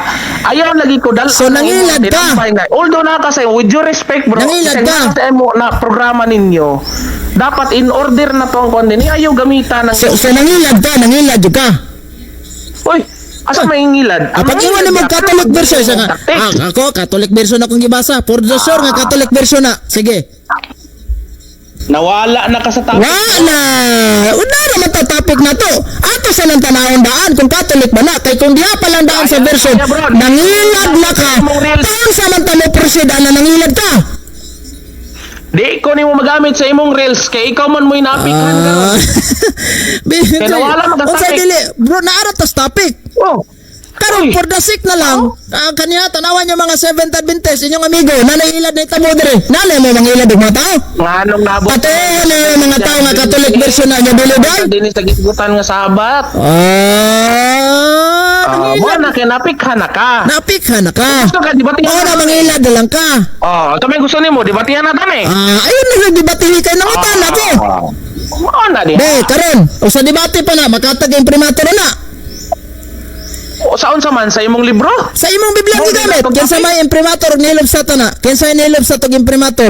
Ayaw lagi ko dal. So, nangilad ka. Although na ka sa with due respect, bro. Nangilad kasi ka. Sa imo na programa ninyo, dapat in order na to ang kuan din. Ayaw gamitan ng So nangilad ka, nangilad jud ka. Uy, asa may ngilad? Ah, pag ingon nimo Catholic version siya nga. Ah, ako Catholic version akong gibasa. For the sure nga Catholic version na. Sige. Nawala na ka sa topic. Wala. Una naman to topic na to. Ato sa nang tanawon daan kung Catholic ba na. Kay kung diha pa lang daan sa version, nangilad na ka. Taon sa man ta mo proceed ana nangilad ka. Di ko nimo magamit sa imong reels kay ikaw man mo'y napikan Ah. karon. Kaya nawala man ka Unsay topic. dili, bro, naara tas topic. Oh. Karon Uy. for the sake na lang, ah, kaniya tanawan niyo mga Seventh Adventist, inyong amigo, nanay ilad na itamo dire. Nanay mo mangilad og mga tao. Nganong nabot. Patuon na yung mga tao nga Catholic version na niya dili ba? Dinhi sa gisgutan nga Sabat. Ah, Ah, mo nangilad. na kay napikhan na ka. Napikha na ka. Gusto ka debatihan. Oo na mangilad na lang ka. Oh, ito may gusto nimo, debatihan na tani. Ah, ayun na lang debatihi kay nangutan ako. Mao na di. Be, karon, o sa debate pa na makatag ang imprimatur na. O sa unsa man sa imong libro? Sa imong Biblia Mo, gigamit, dili kinsa na may imprimatur nilog sa tana? Kinsa nilog sa tog imprimatur?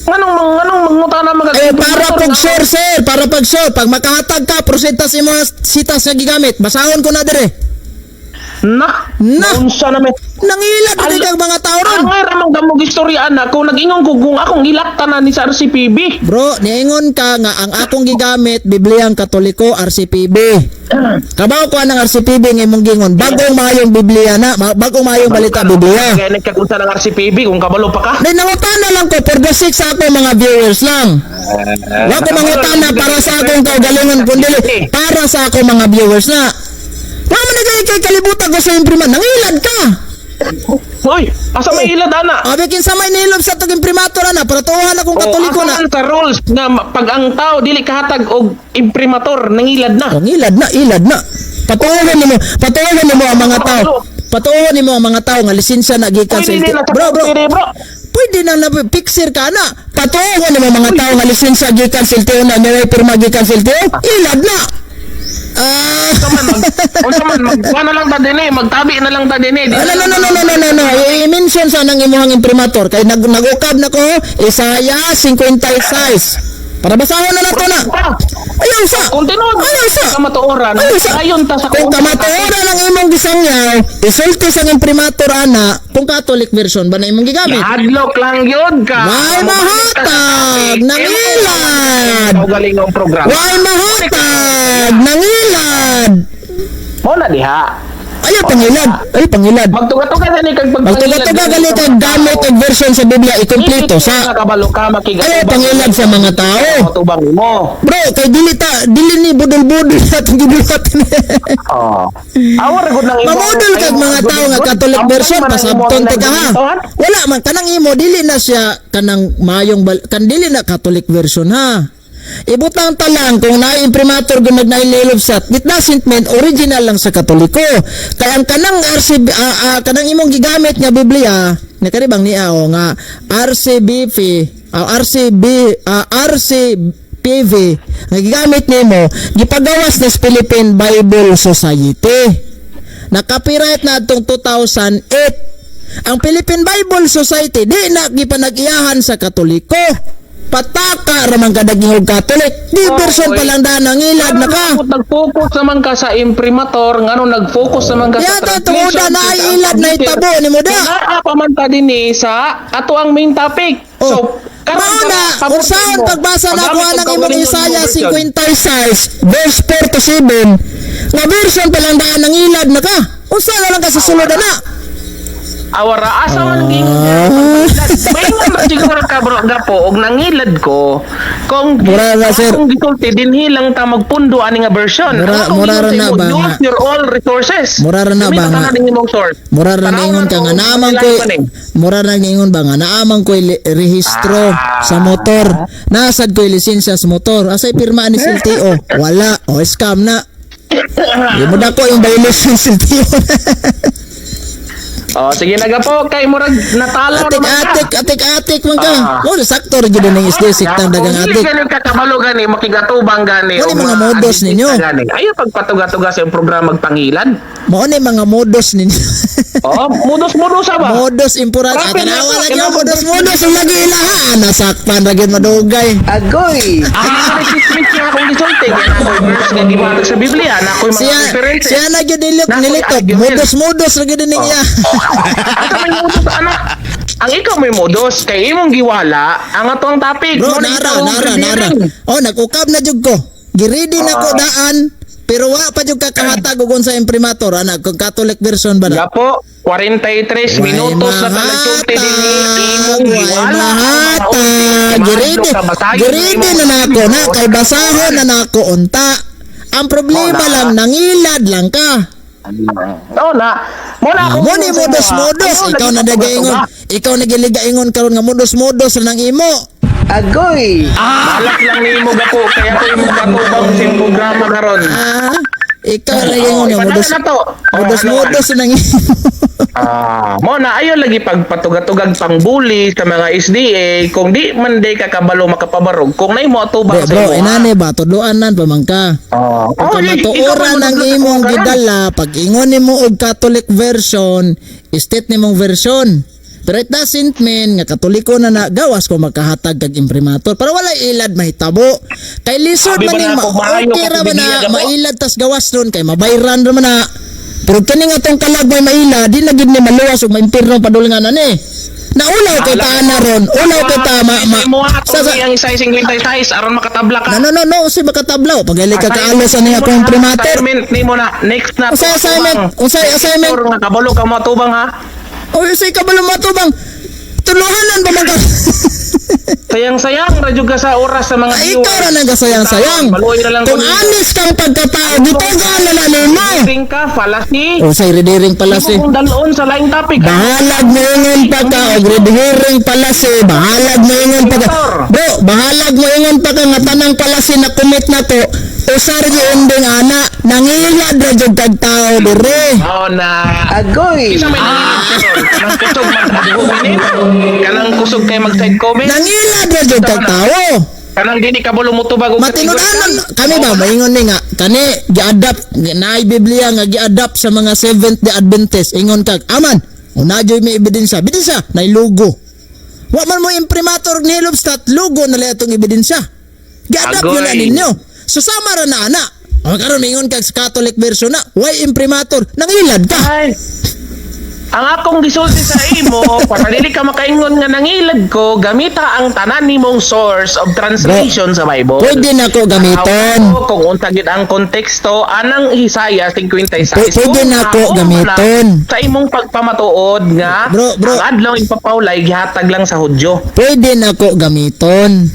Nganong nganong mangutana mga Eh, para pag sure, sir, para pag sure, pag makahatag ka, proceed ta sa imong sitas nga gigamit. Basahon ko na dire. Na. Na. Unsa na may Nangilad na kang mga tao ron. Angay ra man gamog istorya ana kung nag-ingon ko kung akong gilakta na ni sa RCPB. Bro, niingon ka nga ang akong gigamit Bibliang Katoliko RCPB. Kabaw ko ang RCPB nga imong gingon. Bagong maayong Biblia na, bagong maayong balita Biblia. Kaya nagkakunta ng RCPB kung kabalo pa ka. Di nangutana lang ko for the sake sa akong mga viewers lang. Wa ko mangutana para sa akong kaugalingon kundi para sa akong mga viewers na. Wa man na kay kalibutan ko sa imprimatur. Nangilad ka. Hoy, asa may ilad ana? Abi kinsa may nilom sa tog imprimatur ana para tuohan akong Katoliko Oh, na. asa man sa rules nga pag ang tao dili kahatag og imprimatur nangilad na. Nangilad na, ilad na. Patuohon nimo ang mga tao. Patuohon nimo ang mga tao nga lisensya na gikan sa Pwede LTO. na sa Bro, bro. Pwede, bro. Pwede na na picture ka na. Patuohon nimo mga tao nga lisensya gikan sa LTO na may pirma gikan sa LTO. Ilad na. Ah. Unsa man mag unsa man mag kuha na lang ta dinhi, magtabi na lang ta dinhi. Di Ah, na no, lang no, no, no, no, no, no. I-mention sa nang imuhang imprimatur. Kay nag-ukab na ko, Isaiah 56. Para basahon na nato na. Ayaw sa! Kung tinuod Ayaw sa! kamatuoran, Ayaw sa! ayon ta sa Kung kamatuoran ang imong gisangyaw, isulti sa imprimatur ana, kung Catholic version ba na imong gigamit? Hadlok lang yun ka. Way mahatag nangilad. Kaugaling ang programa. Way mahatag nangilad. Mo na diha. Ayaw pangilad. Ayaw pangilad. Magtuga-tuga gani kag pagpangilad. Magtuga-tuga gali kag gamit og version sa Biblia ikumpleto sa kabalo ka makigatubang. Ayaw pangilad sa mga tao. Tubang mo. Bro, kay dili ta dili ni budol-budol sa atong gibuhat. Oh. Awar gud nang imo. Mamodol kag mga tao nga Catholic version pasabton te ka ha. Wala man kanang imo dili na siya kanang mayong kan dili na Catholic version ha. Ibutang ta lang kung naay imprimatur gud nagnaililobsat, it doesn't mean original lang sa Katoliko. Kay ang kanang RCB kanang imong gigamit nga Biblia, nakari bang niya o nga RCBP, RCB, RCPV nga gigamit nimo gipagawas na sa Philippine Bible Society. Na-copyright na atong 2008. Ang Philippine Bible Society di na gipanag-iyahan sa Katoliko. Pataka ra man kadaging og Catholic. Di Oh, version pa oy. lang daan ang ilad na ka. Nag-focus naman ka sa imprimator, ngano nag-focus naman ka sa Yata tungod na ay sa ilad na computer. itabo ni mo da. Naa pa man ta dinhi sa ato ang main topic. Oh. So, karon Mauna, karon, kung saan mo, pagbasa na paggamit ako og ang imong kaugalingon Isaiah mo version. 56 verse 4 to 7 nga version pa lang daan ang ilad na ka. Unsa na lang ka sa sulod na? Awara asa man ging Ah. may man siguro ka bro gapo og nangilad ko kung Mura ra, sir. Kung gisulti dinhi lang ta magpundo ani nga version. Mura- Ang akong mura ra giingon sa na imo, ba nga? Use your all resources. Mura ra na ba Gamit nga? tanan imong source. Mura ra Tanaw naingon na ka nga to, naamang kailangan koy pa ning. mura ra naingon ba nga naamang koy rehistro sa motor. Nasad koy lisensya sa motor. Asay pirma ni LTO? Wala. O scam na. Di mo dako yung violation sa LTO. Oh, sige na gapo kay murag natalo Atik naman ka. atik atik atik man ka. Ah. Mo sakto ra gyud ning SD siktang dagang Kung dili atik. gani ka kabalo gani makigatubang gani. Mo ni og mga modos adventista ninyo. Gani. Ayaw pagpatuga-tuga sa iyong programa magpangilad. Mao ni mga modos ninyo. Oh, modos-modos ba? Modus impurat. Grabe na Tanawa to. lagi ang Kailangan modus modus ang lagi ilaha. Nasakpan ra gyud madugay. Agoy! Ah, chismis nga akong gisulti. Kaya na ako'y verse nga gibuhatag sa Biblia, na ako'y mga Siya references. siya na gyud nilok Nakoy nilitok. argument. Modus modus ra gyud ning iya. Asa may modus anak? Ang ikaw may modus kay imong giwala ang ato ang topic. Bro, Mo na nara, ikaw ang nara, nara. reading. Oh, nag-ukab na jud ko. Giready na ko daan, pero wa pa jud ka kahatag og unsa imprimatur ana kung Catholic version ba na. Gapo, 43 Way minutos na talagsulti din ni imong Way giwala. mahatag. Giready, giready na nako na kay basahon na nako unta. Ang problema Oh, na. lang nangilad lang ka. Oo na. Mo na ako. Mo ni modus modus, ikaw na dagaingon, ikaw na giligaingon karon nga modus modus ra nang imo. Agoy! Balak lang nimo gapo kaya ko imong katubang sa imong programa karon. Ah, ikaw na ingon nga ipadala modus. na to. Oh, Modus ano, modus ra nang imo. Ah, mo na ayo lagi pagpatugatugang pangbuli sa mga SDA kung di man day kakabalo makapabarog kung nay mo atubang Bro, sa bro, imo. inani ba tudloan nan pamangka. Oh, Kung kamatuoran ang imong gidala, pag ingon nimo og Catholic version, state nimong version. Pero it doesn't mean nga Katoliko na na gawas ko makahatag kag imprimatur. Para wala ilad mahitabo. Kay lisod Sabi man ba ning na ako, maayo okay ka ra sa man na Biblia, Gabo? mailad tas gawas nun kay mabayran ra man na. Pero kini nga tong kalag may maila, di na gid ni maluwas ug maimpirno padulngan ani. Naulaw kay ta na ron, ulaw kay ta ma, ma Mo sa, sa, ang isa 56 aron makatabla ka. No, no, no, no, si makatablaw. Pag ka kaalos ani akong imprimatur. Assignment nimo na next na. Unsay assignment? Unsay assignment? Nga kabalo ka mo atubang ha. O say kabalo matubang. Tuluhanan ba man ka? Sayang-sayang ra jud ka sa oras sa mga Ay, ikaw ra nang kasayang-sayang. Maluoy na lang Kung ko ninyo. anis kang pagkatao, gitugaan na na nimo. Ring ka fallacy. O say rediring pala si. Kung dalon sa laing topic. Bahalag moingon pa ka og rediring pala si. Bahalag moingon pa ka. Bro, bahalag moingon pa ka nga tanang palasi na commit na to. Usa ra gyud ending ana, nangilad ra jud kag tao dire. Oh na. Agoy! Kinsa may nangilad karon? Kanang kusog mag-comment? Kanang kusog kay mag-side comment? Nangilad ra jud kag tao. Kanang dili ka balo motubag og Matinud-anon kami ba maingon ni nga kani gi-adapt naay Biblia nga gi-adapt sa mga Seventh Day Adventist, ingon kag aman una joy may ebidensya, ebidensya nay logo, wa man mo imprimatur ni Lobstat, logo na lang atong ebidensya, gi-adapt yun na Agoy. Ninyo, so sama ra na ana. O karon ingon kag sa Catholic version na why imprimatur, nangilad ka. Ay. Ang akong gisulti sa imo, para dili ka makaingon nga nangilad ko, gamita ang tanan nimong source of translation sa Bible. Pwede na ko gamiton. Ako, kung unsa gid ang konteksto anang Isaiah 56. Pwede Kung na ko ako gamiton. na sa imong pagpamatuod nga Bro, bro. ang adlaw ipapawlay gihatag lang sa Hudyo. Pwede na ko gamiton.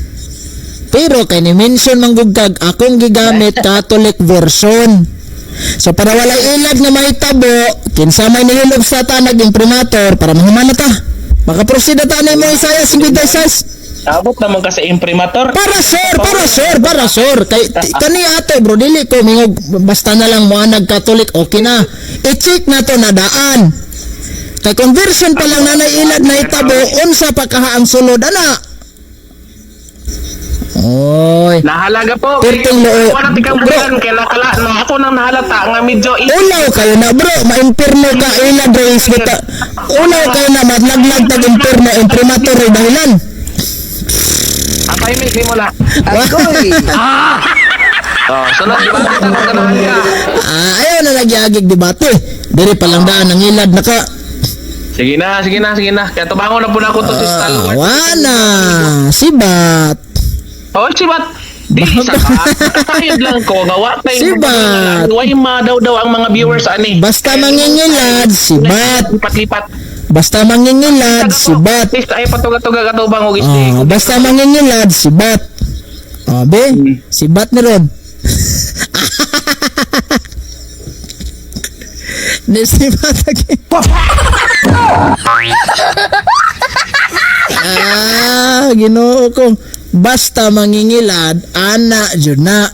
Pero kay ni mention manggugkag akong gigamit Catholic version. So para walay ilag na mahitabo, kinsa may nihilog sa ta nag-imprimatur para mahuman na ta. Makaproceed na ta nimo Isaiah 56. Abot naman ka sa imprimatur. Para sure, para sure, para sure. Kay kani ato bro, dili ko mingog basta na lang mo nag Catholic, okay na. I-check na to na daan. Kay conversion pa lang nanay ilad na itabo, unsa pa kaha ang sulod ana. Oy. Nahalaga po. Perting loo. Wala tikang Bro. bulan kay nakala na ako nang nahalata nga medyo Ulaw kayo na bro, maimpirno ka ilad race bita. Ulaw kayo na matlaglag tag impirno, imprimatur ray dahilan. Assignment nimo na. Agoy! Oh, sunod di ba kita kung ganahan ka. Ah, ayaw na nagyagig debate. Diri pa lang daan ang ilad na ka. Sige na, sige na, sige na. Kaya tubangon na po na ako to si Ah, Stalwart. wana. Sibat. Oh, si Bat. Di isa ka. Kasayod lang ko nga wa tay Sibat. way madaw daw ang mga viewers ani. Basta mangingilad, sibat. Lipat-lipat. Basta mangingilad, sibat. Sis ay patuga-tuga ka bang og isdi. Ah, basta mangingilad, sibat. Ah, be, sibat ni ron. Ni sibat lagi. Ah, Ginoo ko. Basta mangingilad, ana jud na.